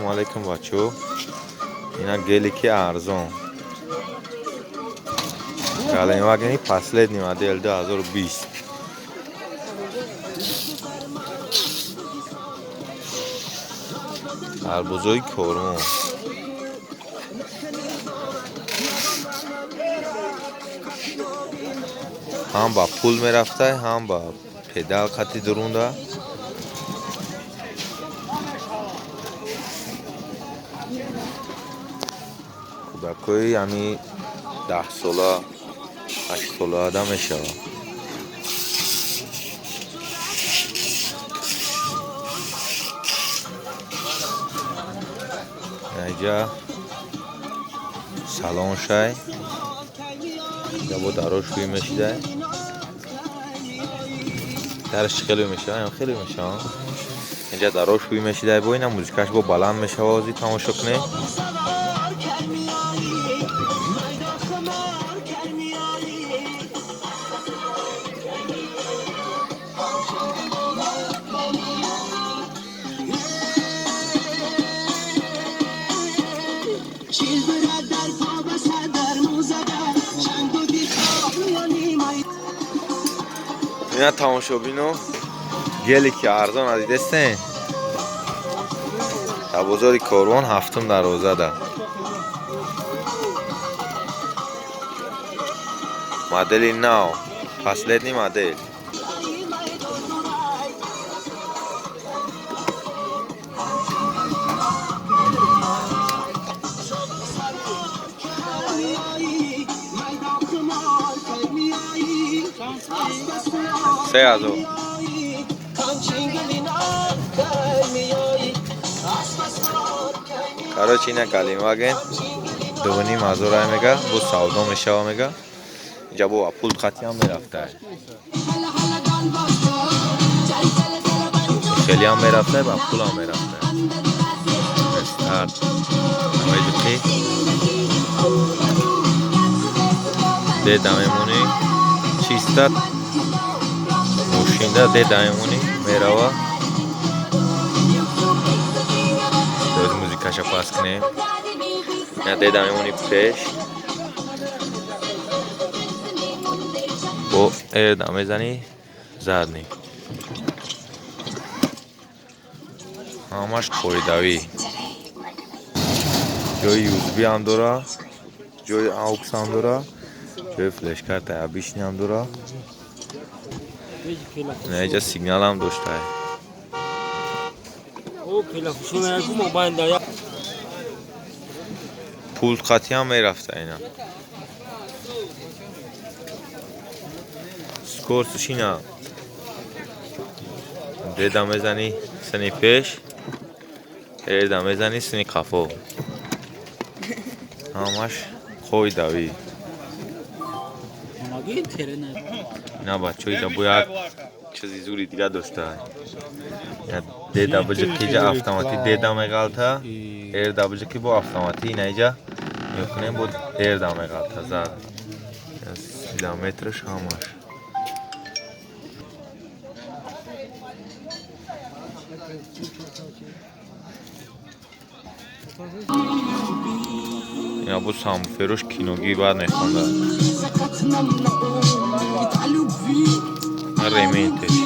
Салому алейкум, бачаҳо. Ина гелики арзон. Геленвагени последний модель 2020. Арбузои Корвон. Ҳам ба пул мерафтай, ҳам ба педал қати дурунда. Кӯдакҳои ҳами 10 сола, 8 сола ада мешавад. Инҷа салон шай. Инҷа бо дарош ҳуй мешидай. Дараш хеле мешава, хеле мешава. Инҷа дарош ҳуй мешидай, бо ина музикаш бо баланд мешава, ҳозир тамошо кунед. Ина тамошобино, гелики арзон адидестен? Дар бозори Корвон, ҳафтум дарвозада. Модели нав, последний модель. 3000. Короче, ина Геленваген 2500 рай мега, бо савдо мешава мега. Инҷа бо пул қатиам мерафтай. Хелиам мерафтай, ба пулам мерафтай. Старт. Намедиқи. Деда мемонӣ. Чиста мошинда деда мемонӣ, мерава. Боз музикаша пас кунем. Ина деда мемонӣ пеш. Бо эрда мезанӣ задний. Ҳамаш қоидавӣ. Ҷои USB ҳам дора, ҷои AUX ҳам дора, ҷои флешкарта обычный ҳам дора. Ина инҷа сигнал ҳам доштай. Пулт қатӣ ҳам мерафта ина. Скоростш ина. Деда мезанӣ сини пеш, эрда мезанӣ сини қафо. Ҳамаш қоидавӣ. Ина бачаҳо, иҷа бо як чизи зури дига дошта. Деда биҷиқи, иҷа автоматӣ деда меғалта, эрда биҷиқи, бо автоматӣ ина иҷа мекунем, бо эрда меғалта зад. Спидометрш ҳамаш. Ина бо самферош киногӣ баъд мехонда. Рементеш.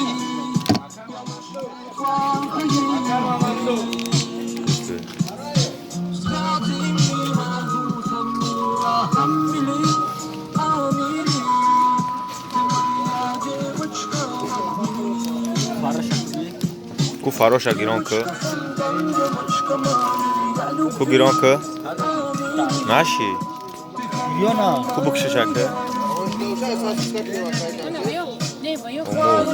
Ку фароша гирон ку? Ку гирон ку? Наши? Ку букшиша ку? Умур.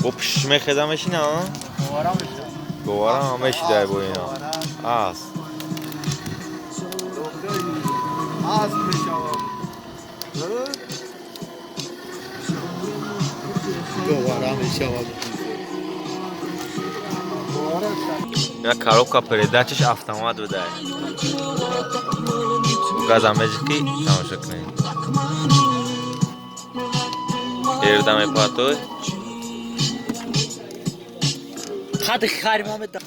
Бо пушиш мехеза мешина, а? Гувора ҳам мешидай бо ина. Аст. Асп мешавад. Гувора мешавад. Ина коробка передачаш автомат будай. Газа меҷиқи, тамошо кунед. Эрда мепатой.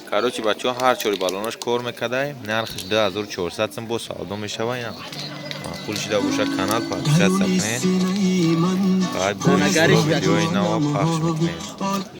Короче, бачаҳо, ҳар чори баллонаш кор мекардай. Нархаш 2400 сум, бо савдо мешава. Ина маъқул шида боша, канал подписаться кунед. Баъд бо видеои нава пахш мекунем.